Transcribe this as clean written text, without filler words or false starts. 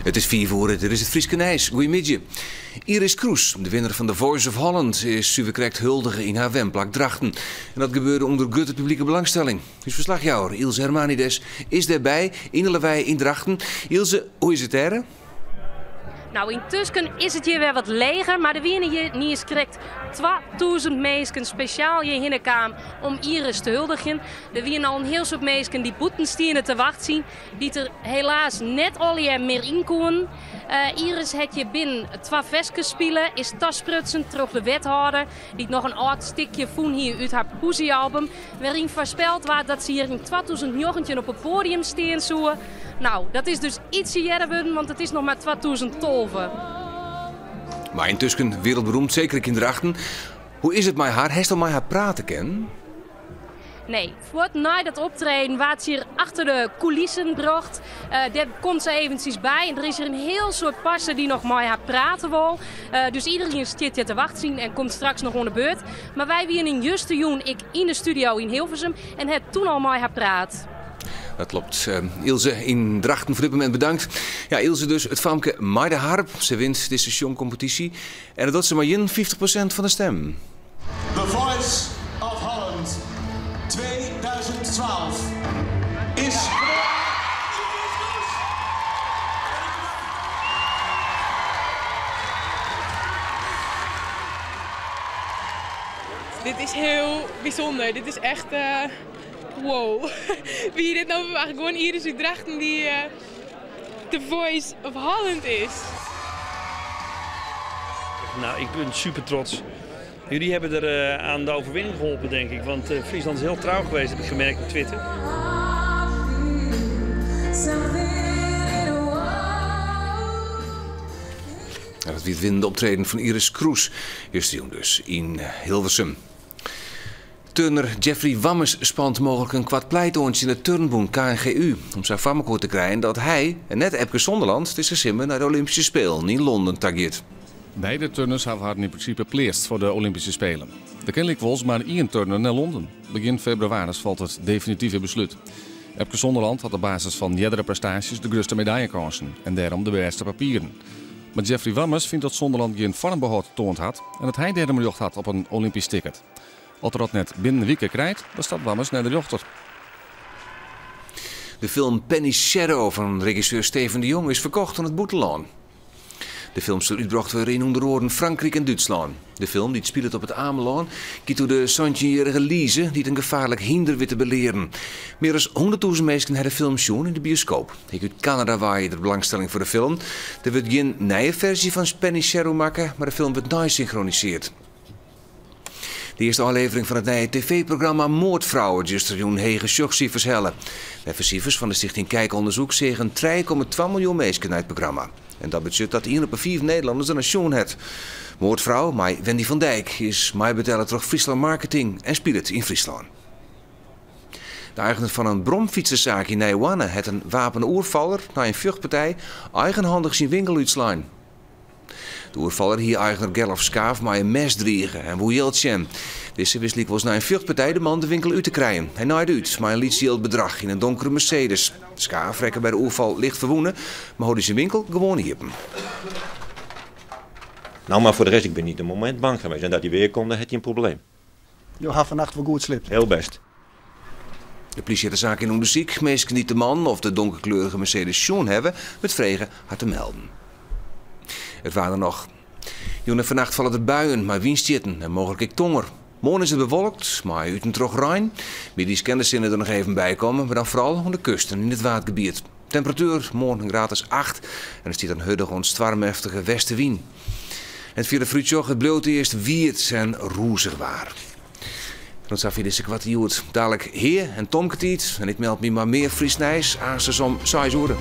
It is fiif oere, dit is it Fryske nijs. Goeiemiddei. Iris Kroes, de winner fan The Voice of Holland, is suverkrekt huldige yn har wenplak Drachten. En dat gebeurde ûnder grutte publike belangstelling. Us ferslachjouwer Ilse Hermanides is dêrby yn de Lawei yn Drachten. Ilse, hoe is it dêr? Nou, yntusken is it hjir wer wat leger, mar der wiene hjir niiskrekt 2000 minsken spesjaal hjirhinne kaam om Iris te huldigjen. Der wiene al in hiel soad minsken dy't bûten stiene te wachtsjen, dy't der helaas net allegear mear yn koenen. Iris hat hjir binnen twa ferskes spile, is tasprutsen troch de wethâlder, dy't noch in âld stikje fûn hie út har poezyalbum, wêryn foarspeld waard dat se hjir yn 2019 op it poadium stean soe. Nou, dat is dus ytsje earder wurden, want it is noch mar 2012. Mar yntusken wereldberoemd, seker ek yn Drachten. Hoe is it mei har? Hast al mei har prate kinnen? Nee, fuort nei dat optreden waard se hjir achter de kûlissen brocht. Dêr komt se eventsjes by en der is hjir in hiel soad parse dy't noch mei har prate wol. Dus iderien stiet hjir te wachtsjen en komt straks noch oan de beurt. Mar wy wienen justerjûn ek yn de studio yn Hilversum en ha toen al mei har praat. Dat klopt. Ilse yn Drachten foar dit momint bedankt. Ja, Ilse dus, it famke mei de harp. Se wint dizze sjongkompetysje en dat docht se mei 51% fan de stimmen. The Voice of Holland 2012 is Dit is hiel bysûnder. Dit is echt wow. Wie dit no ferwachte? Gewoan Iris út Drachten dy't The Voice of Holland is. Nou, ik ben super trots. Jullie hebben er aan de overwinning geholpen, denk ik. Want Friesland is heel trouw geweest, heb ik gemerkt op Twitter. Ja, dat wie it winnende optreden fan Iris Kroes justerjûn dus yn Hilversum. Turner Jeffrey Wammes spant mooglik in koart pleit oan tsjin it turnbûn KNGU om sa foar mekoar te krijen dat hy, en net Epke Zonderland, dizze simmer nei de Olympyske Spelen yn Londen ta giet. Beide turners hawwe harren yn prinsipe pleatst foar de Olympyske Spelen. Der kin lykwols mar ien turner nei Londen. Begjin febrewaris falt it definitive beslút. Epke Zonderland hat op basis fan eardere prestaasjes de grutste medaljekânsen en dêrom de bêste papieren. Mar Jeffrey Wammes fynt dat Zonderland gjin foarmbehâld toand hat en dat hy dêrom rjocht hat op in Olympysk ticket. As er dat net binnen in wike krijt, dan stapt Wammes nei de rjochter. De film Penny's Shadow fan regisseur Steven de Jong is ferkocht oan it bûtenlân. De film sil útbrocht wurde yn ûnder oaren Frankryk en Dútslân. De film, dy't spilet op It Amelân, giet oer de santjinjierrige Lize dy't in gefaarlik hynder wit te belearen. Mear as hûnderttûzen minsken ha de film sjoen yn de bioskoop. Ek út Kanada wei der belangstelling foar de film. Der wurdt gjin nije ferzje fan Penny's Shadow makke, mar de film wurdt neisynchroniseard. De earste ôflevering fan it nije tv-programma Moordvrouw hat justerjûn hege sjochsifers helle. Neffens sifers fan de Stichting Kijkonderzoek seagen 3,2 miljoen minsken nei it programma. En dat betsjut dat ien op 'e fiif Nederlanners der nei sjoen hat. Moordvrouw mei Wendy van Dijk is meibetelle troch Fryslân Marketing en spilet yn Fryslân. De eigener fan in bromfytsesaak yn Nijehoarne hat in wapene oerfaller nei in fjochtpartij eigenhandich syn winkel útslein. De oerfaller hie eigener Gerlof Skaaf mei in mes drige en woe jild sjen. Dizze wist lykwols nei in fjochtpartij de man de winkel út te krijen. Hy naaide út mei in lyts jildbedrach yn in donkere Mercedes. Skaaf rekke by de oerfal licht ferwûne, mar holde syn winkel gewoan iepen. Nou, maar voor de rest, ik ben niet een moment bang geweest. En dat hij weer komt, dan heb je een probleem. Jo ha fannacht wol goed sliept? Heel best. De plysje hat de saak yn ûndersyk. Minsken dy't de man of de donkerkleurige Mercedes sjoen hawwe, wurdt frege har te melden. It waar dan noch. Jûn en fannacht falle der buien mei wynstjitten en mooglik ek tonger. Moarn is it bewolkt mei út en troch rein. Middeis kin de sinne der noch even by komme, mar dan foaral oan de kust en yn it Waadgebiet. Temperatuer moarn in graad as 8 en der stiet in hurde oant stoarmeftige westewyn. En it fiere foarútsjoch, it bliuwt earst wiet en rûzich waar. En tot safier dizze koarte Hjoed. Dalik Hea en Tomke tiid en ik meld my mei mear Frysk nijs aanstens om 6 oere.